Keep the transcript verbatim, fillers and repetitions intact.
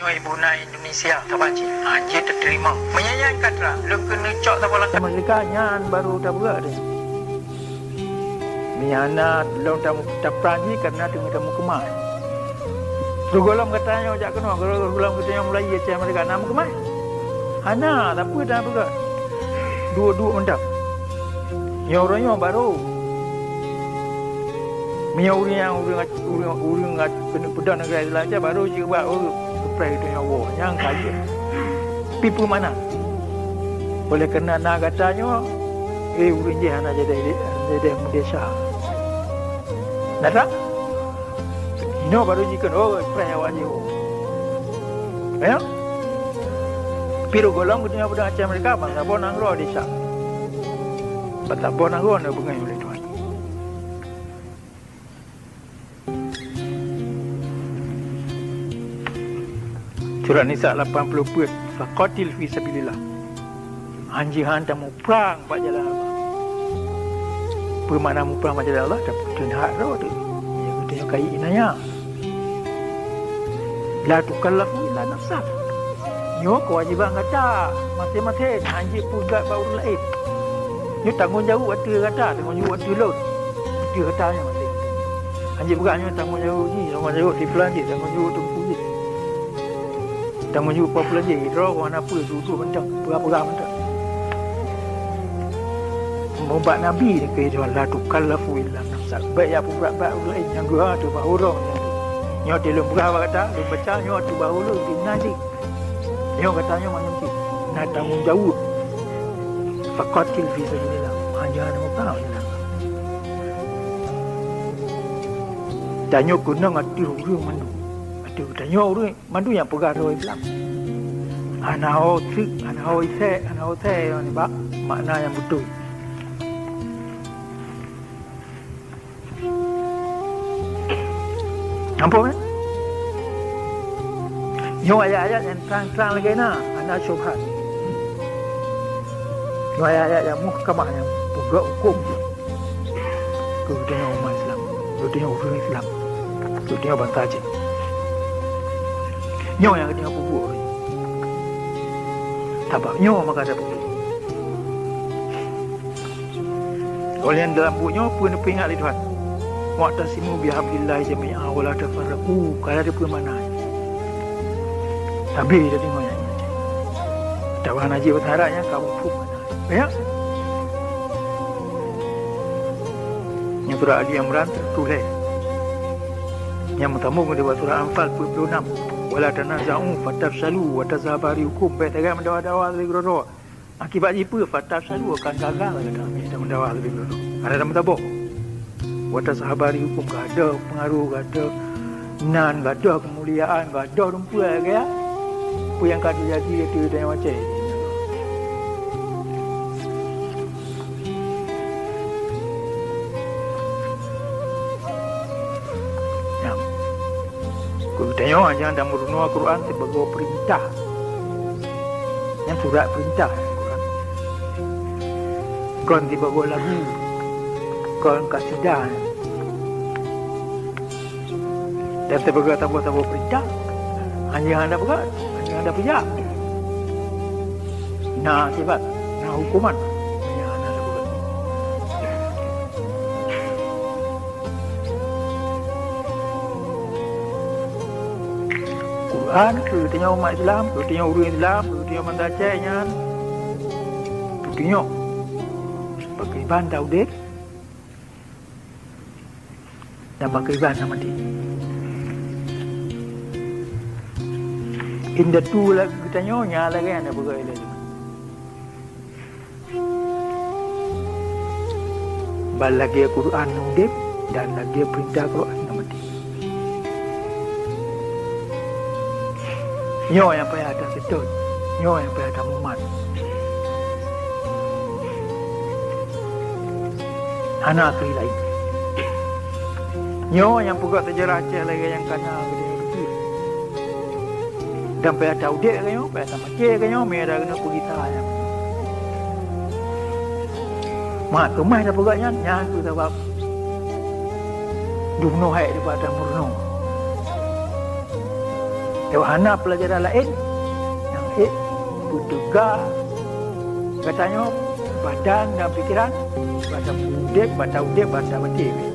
Nyoe ibu na Indonesia, saban cit. Ha, jeuet teurimong. Meunyoe nyan ka trang, lôn keuneuk cok saboh langkah. Merdeka nyan baru tabeuet deh. Meunyoe na lôn tam-, tapran jih karena teungoh tameukeumah. Sigohlom gata nyoe jak keunoe, sigohlom gata nyoe mulai Aceh Merdeka na meukeumah. Hana, tapi dah peugah. Duek-duek mantap. Nyoe uroe nyoe baru. Meunyoe ureueng nyang, ureueng, ureueng, ureueng keuneuk peudong negara Islam, baru jeuet bak ureueng geupreh geutanyoe woe. Nyang ka jeuet. Pi peue makna? Oleh karena na gata nyoe, eh, ureueng jih hana jadi, jadi meudesya. Na that? Inoe baru jikheun, oh, preh awak jih, oh. Ya? Pi sigohlom geutanyoe peudong Aceh Merdeka, ban saboh nanggroe desya. Ban saboh nanggroe na beungéh uleh Tuhan. Surat Nisa lapan puluh peuet, "Faqatil fi sabilillah." Hanjeuet han tamuprang bak jalan Allah. Peue makna muprang bak jalan Allah? Tapeutreun hak droe teuh. Nyang geutanyoe kayém inan nyan. La tukallafu illa nafsak. Nyoe keuwajéban gata maséng-maséng, hanjeuet peugah bak ureueng laén. Nyoe tanggong jaweueb ateueh gata, tanggong jaweueb ateueh lôn. Ateueh gata nyoe maséng. Hanjeuet peugah nyoe tanggong jaweueb jih, tanggong jaweueb si fulan jih, tanggong jaweueb teungku jih. Tanggong jaweueb peue-peue lagèe, droe keuh hana peue, duek-duek mantong, peugah-peugah mantong. Mubak Nabi keu droe, "La tukallafu illa nafsak." Bèk jak peubrat-brat ureueng laén nyang geuha ateueh bahô droe nyan. Nyoe teuh lôn peugah bak gata, lôn baca nyoe ateueh bahô lôn di nan jih. Nyoe gata nyoe manyang cit na tanggong jaweueb. Faqatil fi sabilillah. Hana meupeue. Tanyoe keunong ateueh ureueng mandum. Ateueh tanyoe ureueng mandum nyang peugah droe Islam. Hana ho seuk, hana ho isek, hana ho sè nibak makna nyang beutôi. Nampak kan? Nyoe ayat-ayat nyang trang-trang lagèe na, hana syubhat. Nyoe ayat-ayat nyang muhkamah nyang peugah hukôm. Keu geutanyoe umat Islam, keu geutanyoe ureueng Islam, keu geutanyoe bansa Aceh. Nyoe nyang geutanyoe peubuet. Sabab nyoe maka tapeubuet. Oleh nyan dalam buet nyoe peue neupeuingat lé Tuhan? "Wa'tasimu bihablillahi jami'a wa la tafarraqu." Ka lheueh peue makna? Sabe tadeungoe nyan. Tawa najih bahasa Arab nyan ka muphom makna. Ya? Nyang surat Ali Imran tuléh. Nyang meutamong dibak surat Anfal peuet ploh nam. "Wa la tanaza'u fatafshalu wa tadhhaba rihukum." Bèk sagai meudawa-dawa lé keudroe-droe. Akibat jih peue? Fatafshalu, akan gagal gata meunyoe meudawa lé keudroe-droe. Karena meusaboh. Wa tadhhaba rihukum, gadôh peungaroh, gadôh nan, gadôh keumuliaan, gadôh rumpie lagèe peue nyang ka teujadi ateueh tanyoe Aceh. Nyan. Keu geutanyoe hana tameurunoe Quran sibagoe peurintah. Nyan surat peurintah Quran. Kon sibagoe lagu, kon kasidah. Dan sibagoe saboh-saboh peurintah, hana hana peugah, hana hana peujak. Na akibat, na huköman. Hana hana peugah. Quran keu geutanyoe umat Islam, keu geutanyoe ureueng Islam, keu geutanyoe bansa Aceh nyan, keu geutanyoe pakriban taudeb dan pakriban tamaté. Indatu lagèe geutanyoe nyan lagèe hana peugah ilèe. Ban lagèe Quran udeb dan lagèe peurintah Quran na maté. Nyoe nyang payah taseutôt, nyoe nyang payah tamumat. Hana keu laén. Nyoe nyang peugah seujarah Aceh lagèe nyang kana geutanyoe tutoe. Dan payah taudeb lagèe nyoe, payah tamaté lagèe nyoe, meunyoe hana keuneuk peugisa nyan. Mak teuma tapeugah nyan, nyan keuh sabab dumnoe hai daripada meurunoe. Hana pelajaran laén nyang ék peuteuga geutanyoe badan dan pikiran, basa udép, basa udép, basa maté.